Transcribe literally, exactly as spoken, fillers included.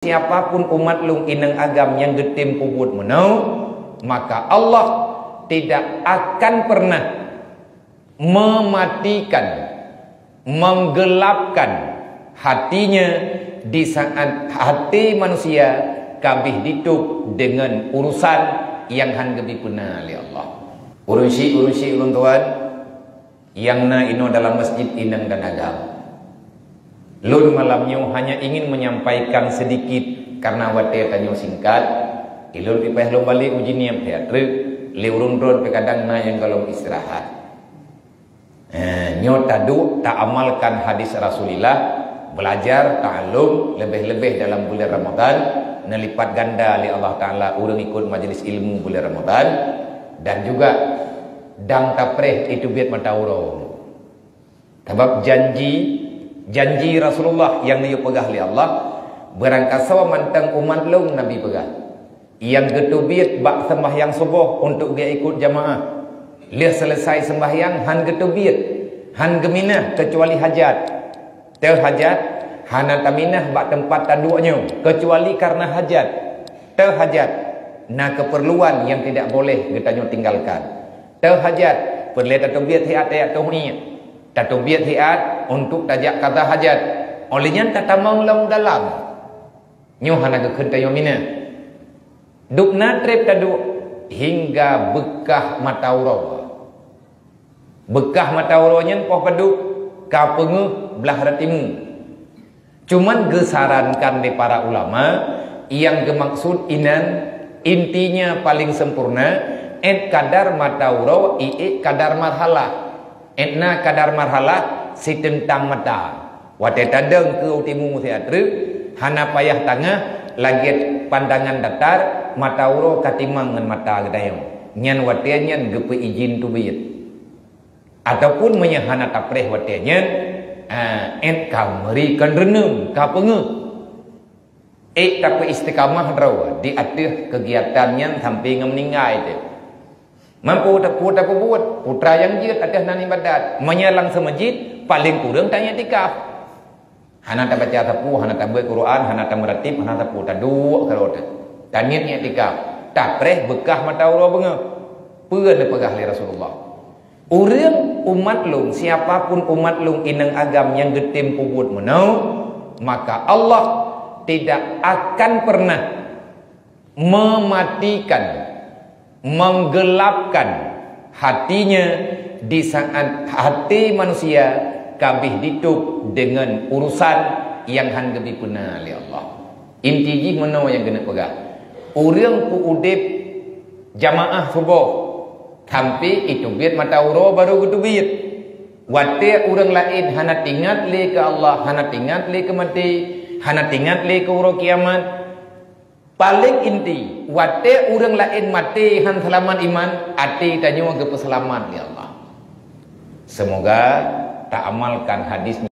siapapun umat lôn inong agam nyang geutem peubuet meunoe, maka Allah tidak akan pernah mematikan, menggelapkan hatinya di saat hati manusia kabeh ditôb deungon urusan nyang han geubri peuna lé Allah. Ureuëng syiek, ureuëng syiek ulôn tuan, nyang na inoe dalam masjid inong dan agam. Lôn malam nyoe hanya ingin menyampaikan sedikit karena watée tanyoe singkat. Ilôn pih payah lôn balek uji niat that treuk, lé ureuëng droe pih kadang na nyang gohlom istirahat. Eh, nyoe taduek taamalkan hadis Rasulullah, belajar, ta'allum, lebih-lebih dalam bulan Ramadan, neulipat ganda lé Allah Taala ureuëng ikut majelis ilmu bulan Ramadan, dan juga dang tapreh iteubiet mata uroe. Sabab janji, janji Rasulullah nyang neuyue peugah lé Allah, beurangkasoe mantong umat lôn Nabi peugah. Nyang geuteubiet bak seumbahyang suboh untuk geuikot jamaah. Lheueh seuleusai seumbahyang han geuteubiet, han geuminah keucuali hajat. Teuh hajat, hana taminah bak teumpat taduek nyoe keucuali karena hajat. Teuh hajat, na keupeurluan nyang tidak boleh geutanyoe tinggalkan. Teuh hajat, peureulée tateubiet siat tajak teuh niet. Tateubiet siat untuk tajak kada hajat. Óh lheueh nyan tatamong lom dalam. Nyoe hana geukheun tanyoe minah. Dubna treb taduek hingga beukah mata uroe. Beukah mata uroe nyan poh padub ka peungeuh blah rot timu. Cuman geusarankan lé para ulama, nyang geumaksud inan intinya paling sempurna, ék kadar mata uroe, iék kadar marhalah. Ék na kadar marhalah siteungtang mata. Watée tadong keu u timu siat treuk, hana payah tangah, lagée pandangan datar, mata uroe ka timang ngon mata geutanyoe. Nyan watée nyan geupeuijin teubiet. Ataupun meunyoe hana tapreh watée nyan, ah, ék ka meuri kon reuneueng, ka peungeuh. Ék tapeuistiqamah droe di ateueh keugiatan nyan sampoe ngon meuninggai teuh. Mampu tapeu tapeubuet, putra nyang jeuet ateueh nan iébadat. Meunyoe lam seumeujid, paleng kureueng taiktikaf. Hana tabaca sapeue, hana tabeuet Quran, hana tameuratéb, hana sapeue, taduek keudroe teuh. Taniet iktikaf, tapreh beukah mata uroe beungoh. Peue neupeugah lé Rasulullah? Ureuëng umat lôn, siapapun umat lôn inong agam nyang geutem peubuet meunoe, maka Allah tidak akan pernah mematikan, menggelapkan hatinya di saat hati manusia kabeh ditôb deungon urusan nyang han geubri peuna lé Allah. Inti jih meunoe nyang keuneuk peugah. Ureuëng peuudeb jamaah suboh, sampoe iteubiet mata uroe barô geuteubiet. Watée ureuëng laén hana teuingat lé keu Allah, hana teuingat lé keu maté, hana teuingat lé keu uroe kiamat, paleng inti, watée ureuëng laén maté han seulamat iman, até tanyoe geupeuseulamat lé Allah. Seumoga taamalkan hadis